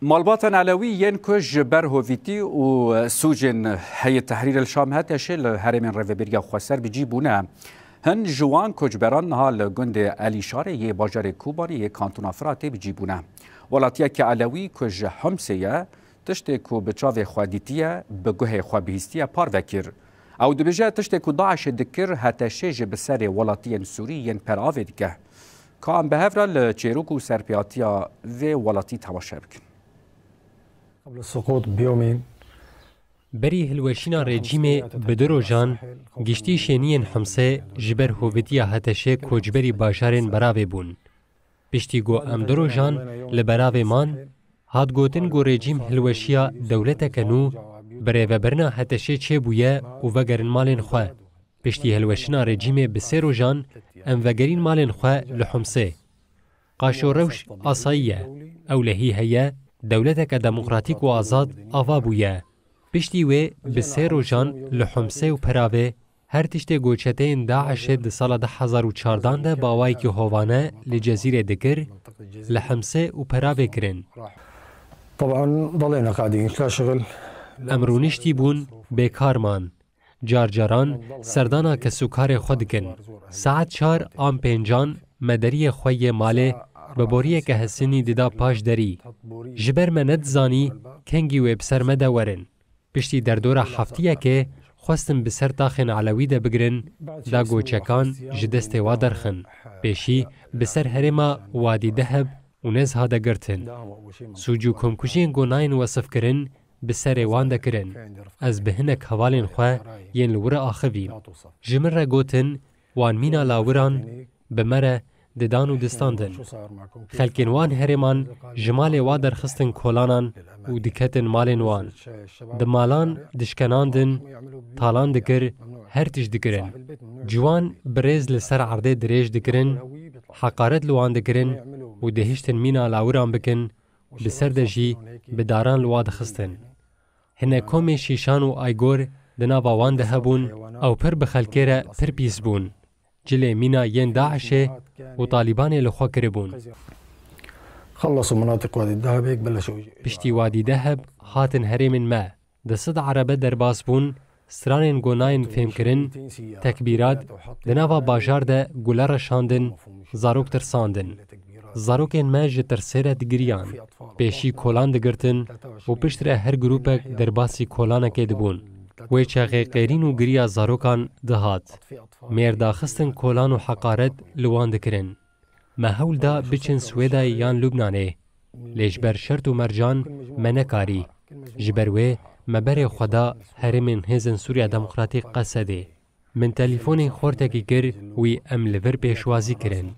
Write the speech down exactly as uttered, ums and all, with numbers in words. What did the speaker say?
Malbatên Elewî yên ku ji ber hovîtî û sûcên Heyet Tehrîr el Şam, H T Ş, li herêmên Rêveberiya Xweser bi cî bûne. Hin ji wan koçberan niha li gundê Elîşarê yê bajarê Kobanê yê kantona Firatê bi cî bûne. Welatiyeke Elewî ku ji Himsê ye, tiştê ku bi çavê xwe dîtiye, bi guhê xwe bihîstiye parve kir. Ew dibêje, tiştê ku DAIŞê dikir, H T Ş jî bi serê welatiyên Sûrî yên peravê dike. Ka em bi hev re li çêrok û serpêhatiya vê welatî temaşe bikin. قبل السقوط بيومين. Berî hilweşîna rejîmê bi du rojan, giştî şêniyên Himsê ji ber hovîtiya H T Şê koçberî bajarên beravê bûn. Piştî ku em du rojan li beravê man, hat gotin ku rejîm hilweşiya dewleteke nû bi rêvebirina H T Şê çêbûye û vegerin malên xwe. Piştî hilweşina rejîmê bi sê rojan em vegerîn malên xwe li Himsê. Qaşo rewş asayî ye. Ewlehî heye, dewleteke demokratîk û azad ava bûye. Piştî wê bi sê rojan li Himsê û peravê her tiştê ku çeteyên DAIŞê di sala du hezar û çardan de bi awayekî hovane li Cezîrê dikir, li Himsê û peravê kirin. طبعا ضلينا قاعدين لا شغل. Em rûniştî bûn, bêkar man. Car caran serdana kesûkarê xwe dikin. Saet çar an pêncan me deriyê xwe yê malê bi boriyeke hesinî dida paş derî. Ji ber me nedizanî kengî wê bi ser me de werin. Piştî derdora heftiyekê xwestin bi ser taxên Elewî de bigirin, da goçekan ji destê wa derxin. Pêşî bi ser herêma Wadî Deheb û Nezha de girtin. Sûc û komkujiyên ku nayên wesifkirin, bi serê wan de kirin. Ez bi hinek hevalên xwe yên li wir axivîm. Ji min re gotin, wan mîna lawiran bi me re didan û distandin. Xelkên wan herêman ji malê wa derxistin kolanan û diketin malên wan. Di malan dişkenandin, talan dikir, her tişt dikirin. Ciwan bi rêz li ser erdê dirêj dikirin, heqaret li wan dikirin û dihiştin mîna lawiran bikin, bi ser de jî bi daran li wa dixistin. Hinek komê şîşan û aygor di nava wan de hebûn, ew pir bi xelkê re pir pîs bûn. Cilê mîna yên DAIŞê û Talîbanê li xwe kiribûn. خلصوا مناطق وادي الذهب هيك بلشوا. Piştî Wadî Deheb hatin herêmên me. Di sed erebe derbas bûn, stranên ku nayên fêmkirin, tekbîrat, di nava bajar de gule reşandin, zarok tirsandin. Zarokên me ji tirsê re digiriyan. Pêşî kolan digirtin û piştre her grûpek derbasî kolanekê dibûn. Wê çaxê qêrîn û giriya zarokan dihat. Mêr daxistin kolan û heqaret li wan dikirin. Me hewl da biçin Swêdayê yan Lubnanê. Lê ji ber şert û mercan me nekarî. Ji ber wê me berê xwe da herêmên Hêzên Sûriya Demokratîk, Qesedê. Min telîfonê xortekî kir, wî em li vir pêşwazî kirin.